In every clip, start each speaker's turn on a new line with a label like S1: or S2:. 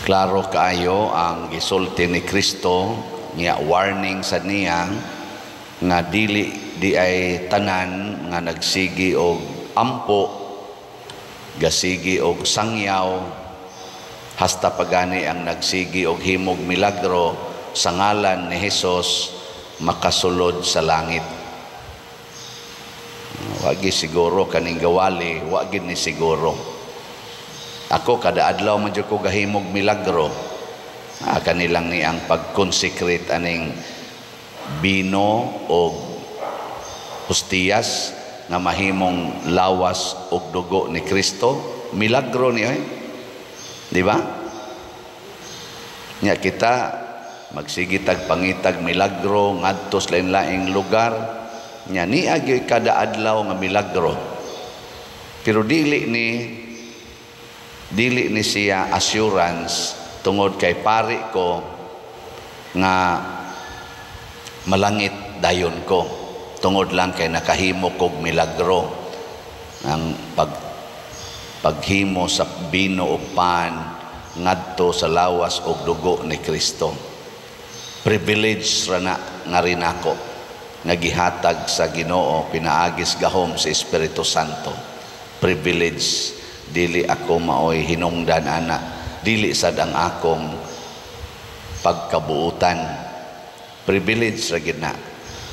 S1: Klaro kaayo ang gisulti ni Kristo nga warning sa niya nga dili di ay tanan nga nagsigi og ampo, gasigi og sangyaw, hasta pagani ang nagsigi og himog milagro sa ngalan ni Hesus makasulod sa langit. Wagi siguro kaning gawali, wagi ni siguro. Ako kada adlaw man jud ko gahimog milagro. Kanilang ni ang pag-consecrate aning bino og hostiyas nga mahimong lawas og dugo ni Kristo, milagro ni ay. Di ba? Nya kita magsige tag pangitag milagro ngadto sa lain-laing lugar. Nya niya gyud kada adlaw nga milagro. Pero dili ni siya assurance tungod kay pari ko nga malangit dayon ko tungod lang kay nakahimo kog milagro ang paghimo sa bino o pan ngadto sa lawas og dugo ni Kristo. Privilege ra na nga rinako nga gihatag sa Ginoo pinaagis gahom sa Espiritu Santo. Privilege, dili ako maoy hinungdan ana, dili sad ang akong pagkabuutan. Privilege ra gid na.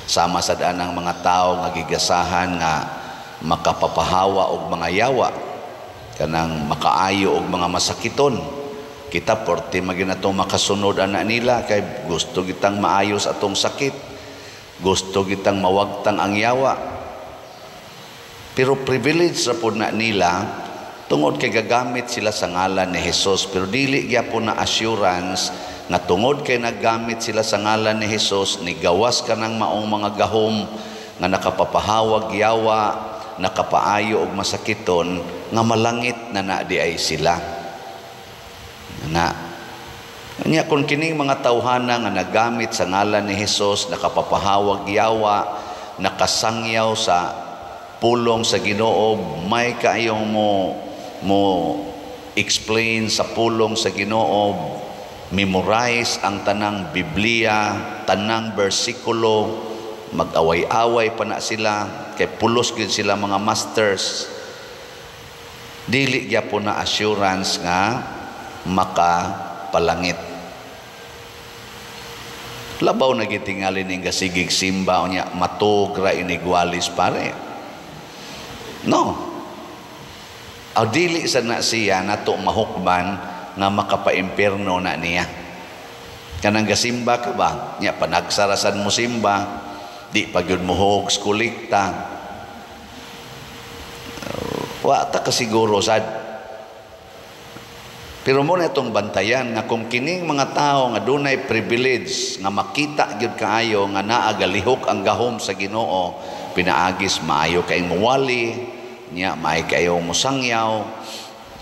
S1: Sama sad anang mga tawo nga gigasahan nga makapapahawa og mga yawa, kanang makaayo og mga masakiton. Kita porte maginato makasunod ana nila kay gusto gitang maayos atong sakit, gusto gitang mawagtang ang yawa. Pero privilege ra pod na nila tungod kay gagamit sila sa ngalan ni Hesus, pero dili gyapon na assurance nga tungod kay naggamit sila sa ngalan ni Hesus, nigawas ka ng maong mga gahom nga nakapapahawag yawa, nakapaayo og masakiton, nga malangit na na di ay sila. Na nya kung kining mga tawhana nga nagamit sa ngalan ni Hesus, nakapapahawag yawa, nakasangyaw sa pulong sa Ginoo, may kaayong mo explain sa pulong sa Ginoo, memorize ang tanang Biblia, tanang bersikulo, mag-away-away pa na sila kay pulos gyud sila mga masters. Dili gyapon na assurance nga makapalangit. Labaw na gitingali ning gasigig simba unya matug ra inigwalis pare. No. Aw dili sa na siya nato mahukman nga makapaimpierno na niya. Kanang gasimba ka ba? Nya panagsarasan mo simba, di pa gyud mo hogs kolekta. Wa ta kasiguro sad. Pero mo na itong bantayan nga kung kining mga tao nga dunay privilege nga makita gyud kaayo nga naa galihok ang gahom sa Ginoo, pinaagis maayo kay muwali niya, maayo kayo musangyaw,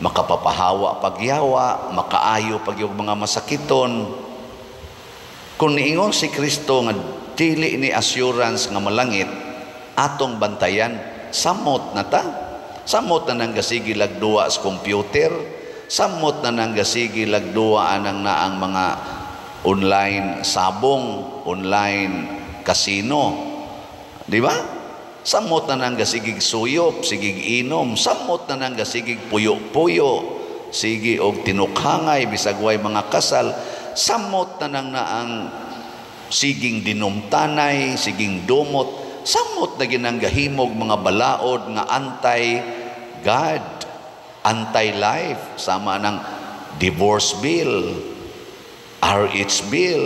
S1: makapapahawa pagyawa, makaayo pag yung mga masakiton. Kung niingon si Kristo nga dili ni assurance nga malangit, atong bantayan, samot na ta. Samot na nang gasigi lagduwa sa computer, samot na nang gasigi lagduwa anang naang mga online sabong, online casino. Di ba? Samot na nang gasigig suyop, sigig inom, samot na nang gasigig puyo-puyo, sige og tinukhangay bisag way mga kasal, samot na nang naang siging dinumtanay, siging dumot, samot na ginanggahimog mga balaod nga anti-God, anti-life, sama ng divorce bill, RH bill,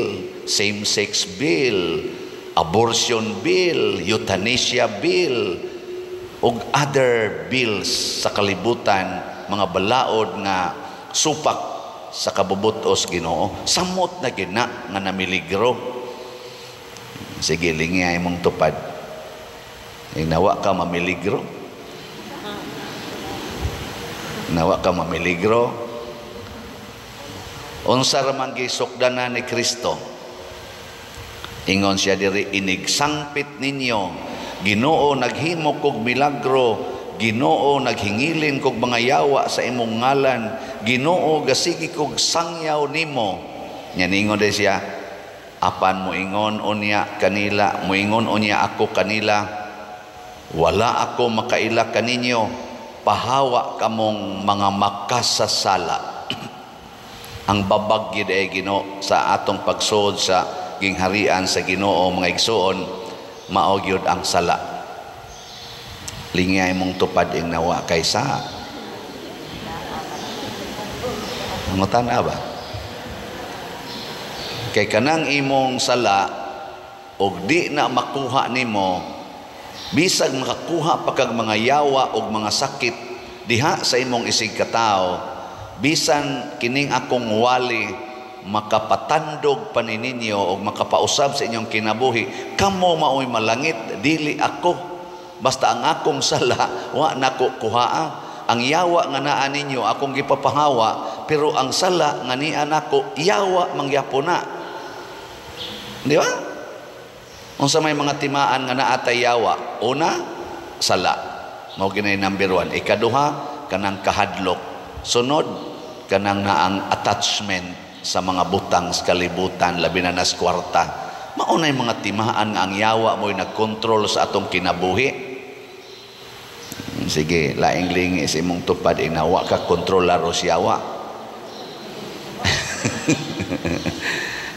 S1: same-sex bill, abortion bill, euthanasia bill, ug other bills sa kalibutan, mga balaod nga supak sa kabubutos Ginoo. Samot na gina nga namiligro. Sige, lingi ay mong tupad. Nawa ka mamiligro. Nawa ka mamiligro. Unsa ra man gisukdanan ni Kristo? Ingon siya diri, inigsangpit ninyo, Ginoo naghimo kog milagro, Ginoo naghingilin kog mga yawa sa imong ngalan, Ginoo, gasigi kog sangyaw nimo. Nya ningon day siya, apan moingon unya kanila, moingon unya ako kanila, wala ako makaila kaninyo, pahawa kamong mga makasasala. Ang babag gyud ay Ginoo sa atong pagsuod sa gingharian sa Ginoo, mga igsuon, mao gyud ang sala. Lingay mong tupad ing nawa kaysa mangutan ba? Kay kanang imong sala og di na makuha nimo, bisag makakuha pa kag mga yawa og mga sakit diha sa imong isig katawo, bisan kining akong wali makapatandog pa ninyo og makapausab sa inyong kinabuhi, kamo maoy malangit, dili ako. Basta ang akong sala wa nako kuhaa. Ang yawa nga naa ninyo akong gipapahawa, pero ang sala nga niya nako yawa mangyapon na. Di ba? Unsa may mga timaan nga naa tay yawa? Una, sala. Mao ginay number 1. Ikaduha, kanang kahadlok. Sunod, kanang naang attachment sa mga butang sa kalibutan, labi na nas kwarta. Mao nay mga timaan nga ang yawa mo'y nagkontrol sa atong kinabuhi. Sige, laing lingi sa imong tupad, inawa ka kontrolaro siya yawa.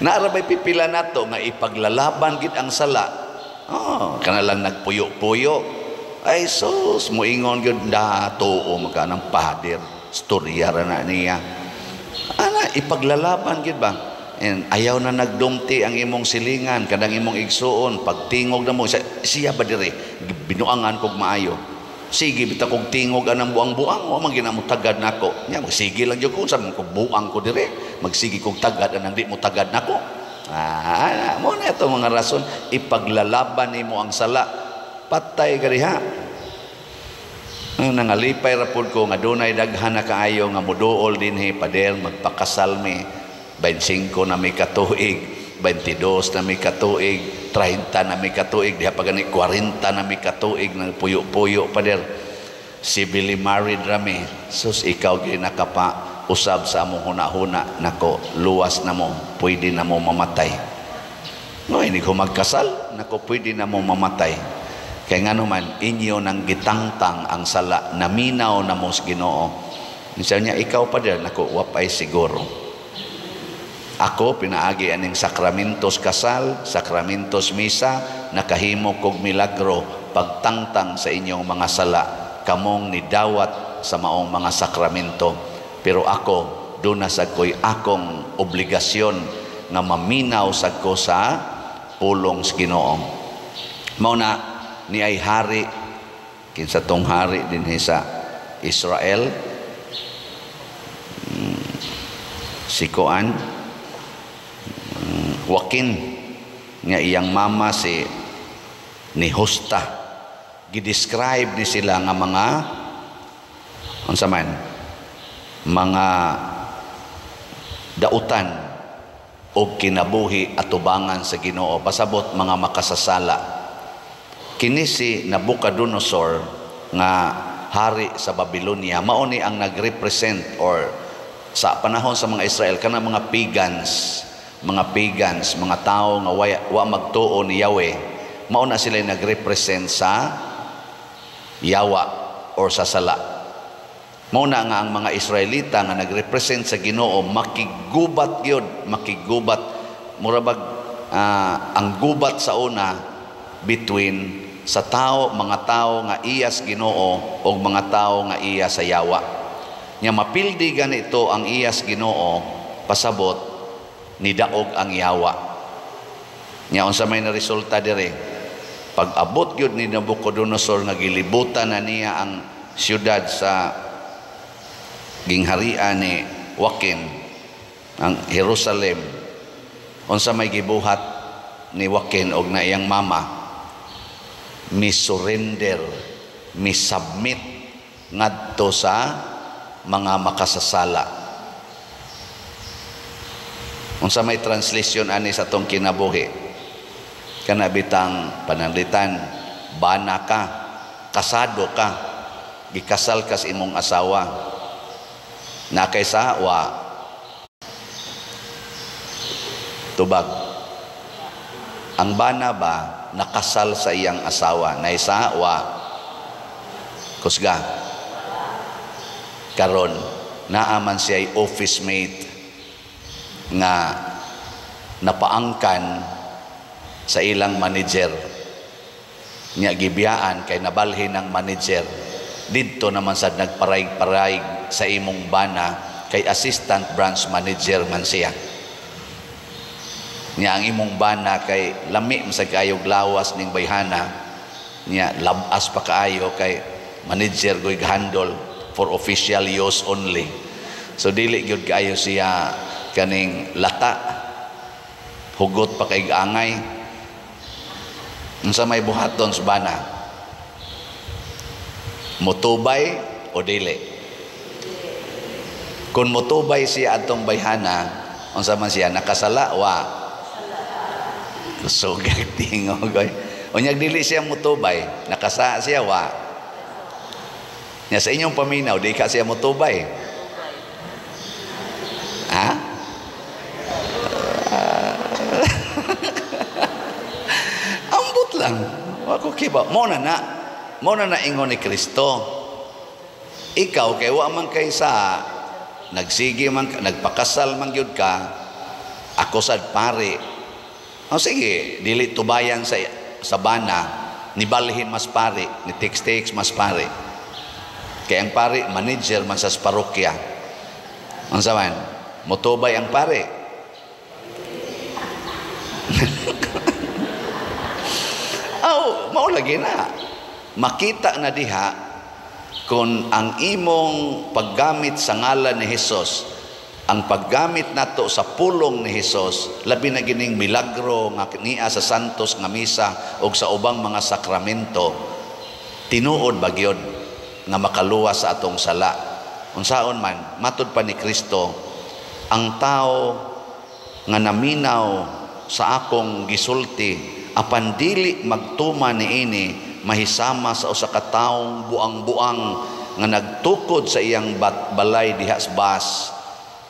S1: Naarabay pipila nato nga ipaglalaban gid ang sala. Oh, kana lang nagpuyo-puyo. Ay sus, moingon gyud da tuo magka ng pader. Storya ra na niya. Ana, ipaglalaban gid ba? And ayaw na nagdumti ang imong silingan, kanang imong igsuon, pagtingog na mo, siya ba dire? Binuangan kog maayo. Sige bitaw kog tingog anang buang-buang, wa man ginamo tagad nako. Nya magsige lang jud ko sa ko buang ko dire, magsige kog tagad anang di mo tagad nako. Ah, mo na ito mga rason ipaglalaban nimo ang sala. Patay ka diha. Nangalipay ra pud ko nga dunay daghan na kaayo nga moduol dinhi, pader magpakasal mi. 25 na mi katuig, 22 na mi katuig, 30 na mi katuig, diha pa gani 40 na mi katuig nang puyo-puyo, pader. Civilly married rami. Sus, ikaw gyud nakapa usab sa among hunahuna nako, luwas na mo, pwede na mo mamatay. No, hindi ko magkasal, nako pwede na mo mamatay. Kay ngano man inyo nang gitangtang ang sala, naminaw na mo sa Ginoo. Minsan niya ikaw pader, nako wapay siguro. Ako pinaagi aning sakramentos kasal, sakramentos misa, nakahimo kog milagro pagtangtang sa inyong mga sala, kamong nidawat sa maong mga sakramento. Pero ako duna sad ko'y akong obligasyon nga maminaw sad ko sa pulong sa Ginoo. Mao na ni ay hari, kinsa tong hari dinhi sa Israel, si Koan Joaquin, nga iyang mama si Nehushta. Gidescribe ni sila nga mga unsa man, mga dautan og kinabuhi atubangan sa Ginoo, pasabot mga makasasala. Kini si Nabucodonosor nga hari sa Babylonia, mao ni ang nagrepresent or sa panahon sa mga Israel kana mga pagans, mga pagans, mga tao nga wa magtuo ni Yahweh, mao na sila nagrepresent sa yawa or sa sala. Mao na nga ang mga Israelita nga nagrepresent sa Ginoo makigubat gyud, makigubat mura bag ang gubat sa una between sa tao, mga tao nga iyas Ginoo og mga tao nga iya sa yawa. Nya mapildi ganito ang iyas Ginoo, pasabot nidaog ang yawa. Nya unsa may na resulta dire? Pag abot gyud ni Nabucodonosor nga gilibutan na niya ang siyudad sa gingharian ni Joaquin, ang Jerusalem, unsa may gibuhat ni Joaquin og na iyang mama? Mi surrender, mi submit ngadto sa mga makasasala. Unsa may translation ani sa atong kinabuhi? Kana bitang pananglitan, bana ka, kasado ka, gikasal ka sa imong asawa. Na kay sa wa tubag. Ang bana ba nakasal sa iyang asawa? Naisa wa kusga. Karon naaman siya office mate nga napaangkan sa ilang manager nya, gibiyaan kay nabalhin ng manager. Didto naman sad nagparaig-paraig sa imong bana kay assistant branch manager man siya. Nya ang imong bana kay lami man sa kaayog lawas ning bayhana nya, labas pa kaayo kay manager goy handle for official use only. So dili gyud kaayo siya kaning lata, hugot pa kay angay. Unsa may buhaton sa bana? Mutubay o dili? Kung mutubay siya atong bayhana, unsa man siya, nakasala wa? Kusog tingog oy. Unyag dili siya mutubay, nakasa siya wa? Nya sa inyong paminaw, di ka siya mutubay? Ha? Ambot lang. Wa ko kiba. Mo na na. Mo na na ingon ni Kristo. Ikaw kay wa man kay sa nagsige man ka, nagpakasal man gyud ka, ako sad pare. O sige, dili tubayan sa bana, nibalhin mas pare, ni text mas pare. Kay ang pare manager man sa parokya. Unsa man? Motubay ang pare. Aw, mao lagi na. Makita na diha kung ang imong paggamit sa ngalan ni Hesus, ang paggamit nato sa pulong ni Hesus, labi na gining milagro nga niya sa santos nga misa og sa ubang mga sakramento, tinuod ba gyud nga makaluwas sa atong sala? Unsaon man, matud pa ni Kristo, ang tao nga naminaw sa akong gisulti apan dili magtuma niini, mahisama sa usa ka taong buang-buang nga nagtukod sa iyang balay diha sa bas,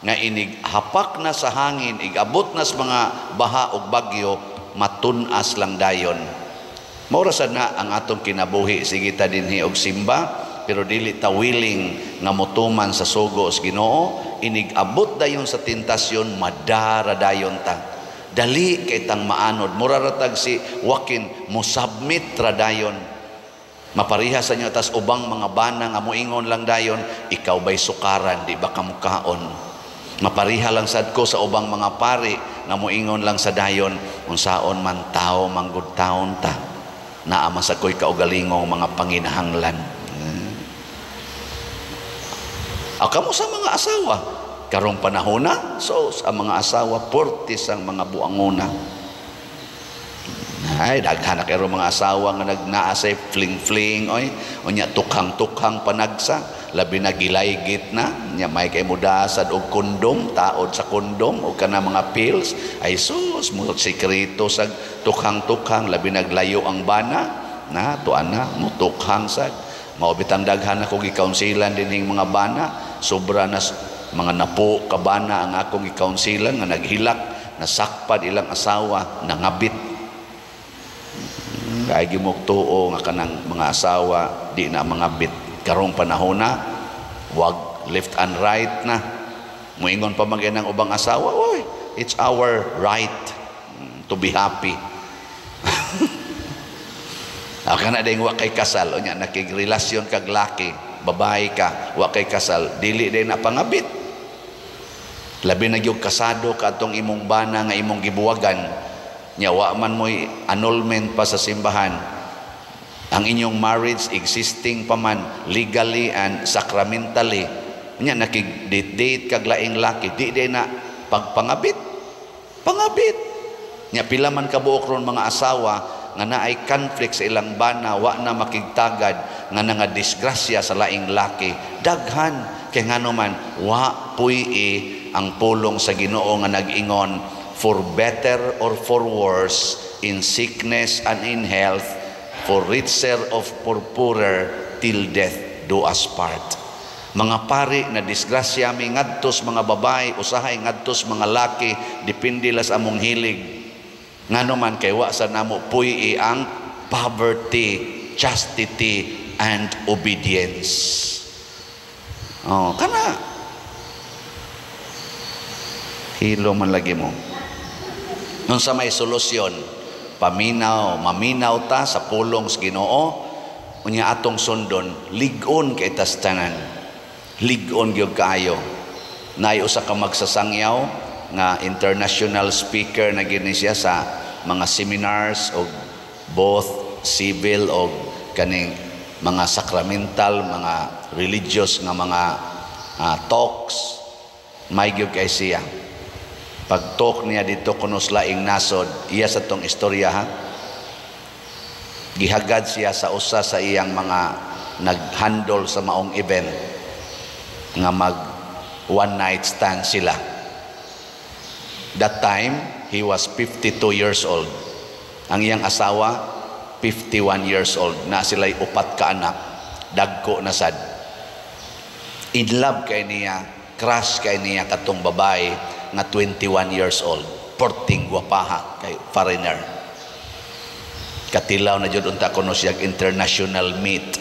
S1: nga inig hapak na sa hangin, igabot na sa mga baha og bagyo, matun-as lang dayon. Mao ra sad na ang atong kinabuhi. Sige ta dinhi og simba, pero dili ta willing nga motuman sa sugo sa Ginoo. Inig abot dayon sa tentasyon, madara dayon ta. Dali kay tang maanod. Mura ra tag si Joaquin, mo submit ra dayon. Mapariha sa inyo tas ubang mga bana nga moingon lang dayon, ikaw ba'y sukaran, di ba kamukaon? Mapariha lang sad ko sa ubang mga pari nga moingon lang sa dayon, unsaon man tao manggod taon ta. Naa man sa ko'y kaugalingong mga panginahanglan. Kamo sa mga asawa, karong panahona, so sa mga asawa portis ang mga buangona. Ay, daghan na kayo mga asawa nga nagnaa say fling-fling, oy, unya tukhang-tukhang panagsa, labi na gilaygit na, nya may kay mudasad og kondom, taod sa kondom og kana mga pills, ay sus, mo sekreto sa tukhang-tukhang, labi naglayo ang bana, na tuan na mutukhang sad. Mao bitang daghan ako gikaunsilan dinhing mga bana, sobra na mga napo ka bana ang akong gikaunsilan nga naghilak, nasakpad ilang asawa, nangabit. Kay gimugtuo nga kanang mga asawa di na mangabit karong panahona, wag left and right na. Moingon pa man ang ubang asawa, oy, it's our right to be happy. Kana dayng wa kay kasal, unya nakigrelasyon kag laki, babae ka, wa kay kasal, dili day na pangabit. Labi na gyud kasado ka atong imong bana nga imong gibuwagan, nya wa man mo'y annulment pa sa simbahan. Ang inyong marriage existing pa man legally and sacramentally. Nya nakig-date kag laing laki, di day na pagpangabit. Pangabit. Nya pila man kabuok ron mga asawa nga naay conflict sa ilang bana, wa na makigtagad nga nga disgrasya sa laing laki. Daghan kay ngano man wa puy-i ang pulong sa Ginoo nga nag-ingon, for better or for worse, in sickness and in health, for richer or for poorer, till death do us part. Mga pari na disgrasya mi ngadtos mga babae, usahay ngadtos mga laki, depende la sa among hilig. Ngano man kay wa sa namo puy ang poverty, chastity and obedience. Oh, kana hilo man lagi mo. Unsa may solusyon? Paminaw, maminaw ta sa pulong sa Ginoo, unya atong sundon, lig-on kay tas tanan. Lig-on gyud kaayo. Naay usa ka magsasangyaw nga international speaker na gini siya sa mga seminars og both civil og kaning mga sacramental, mga religious nga mga talks. May gyud kay siya. Pag talk niya dito kuno sa laing nasod, iya sa tong istorya ha. Gihagad siya sa usa sa iyang mga nag-handle sa maong event nga mag one night stand sila. That time, he was 52 years old. Ang iyang asawa, 51 years old. Na sila'y upat ka anak. Dagko na sad. In love kay niya, crush kay niya katong babae nga 21 years old. Porting gwapaha kay foreigner. Katilaw na jud unta kuno siya international meat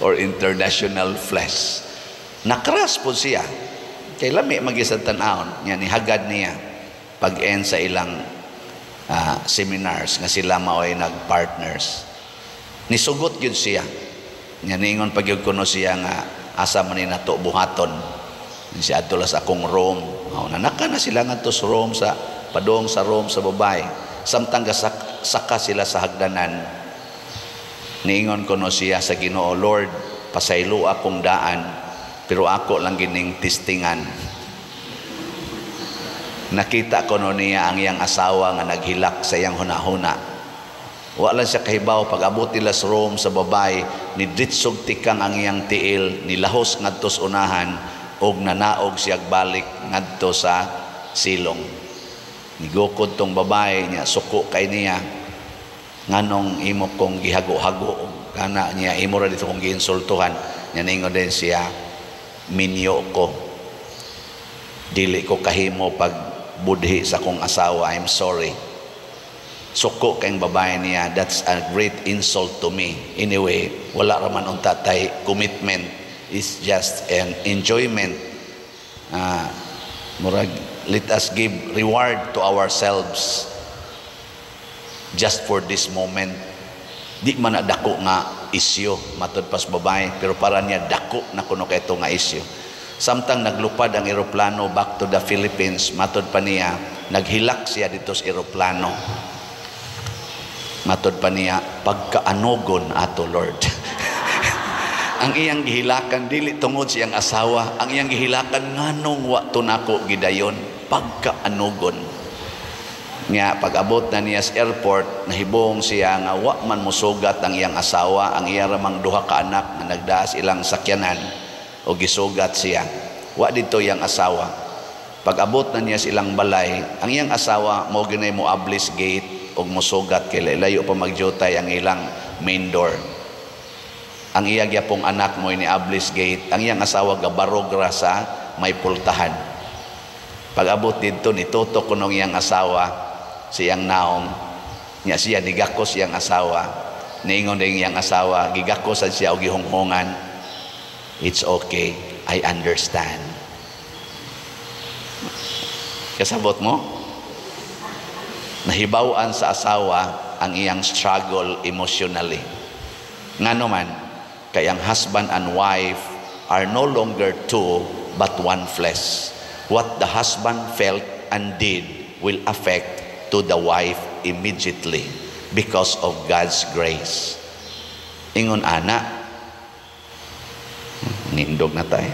S1: or international flesh. Na-crush po siya. Kay lami magisad tan-awon niya, ni hagad niya pag-end sa ilang seminars nga sila mao'y nag-partners. Nisugot gyud siya. Nya niingon pag gyud kuno siya nga asa man ni nato buhaton. Siya adto sa akong room. Oh, nanaka na sila ngadto sa room, sa padong sa room sa babae. Samtang gasak saka sila sa hagdanan, niingon kuno siya sa Ginoo, "Lord, pasaylo akong daan, pero ako lang gining testingan." Nakita ko no niya ang iyang asawa nga naghilak sa iyang hunahuna. Wa lang siya kahibaw, pag abot nila sa room sa babae, ni dritsog tikang ang iyang tiil, nilahos ngadto sa unahan og nanaog siya balik ngadto sa silong. Nigukod tong babae niya, suko kay niya, nganong imo kong gihago-hago kana niya, imo ra dito kong giinsultuhan niya. Ningon din siya, "Minyo ko, dili ko kahimo pag budhi sa kong asawa. I'm sorry." Suko kayong babae niya, "That's a great insult to me. Anyway, wala raman unta tay commitment, is just an enjoyment. Murag let us give reward to ourselves just for this moment. Di man na dako nga isyo," matod pas babae, pero para niya dako na kuno kay nga isyo. Samtang naglupad ang eroplano back to the Philippines, matod pa niya, naghilak siya dito sa eroplano. Matod pa niya, "Pagkaanugon ato, Lord." Ang iyang gihilakan dili tungod sa iyang asawa, ang iyang gihilakan nganong wa to nako gidayon, pagkaanugon. Nga pag-abot na niya sa airport, nahibong siya nga wa man musugat ang iyang asawa, ang iya ramang duha ka anak nga nagdaas ilang sakyanan o gisugat siya. Wa dito iyang asawa. Pag-abot na niya sa ilang balay, ang iyang asawa mo ginay mo ablis gate og musugat kay layo pa magdyutay ang ilang main door. Ang iya gyapong anak mo ni ablis gate, ang iyang asawa gabarog ra sa may pultahan. Pag-abot didto, nitutok kunong iyang asawa siyang naong niya, siya nigakos iyang asawa. Niingon din iyang asawa, gigakos sad siya og gihunghungan, "It's okay, I understand." Kasabot mo? Nahibaw-an sa asawa ang iyang struggle emotionally. Ngano man, kay ang husband and wife are no longer two but one flesh. What the husband felt and did will affect to the wife immediately because of God's grace. Ingon ana, nindog na tayo.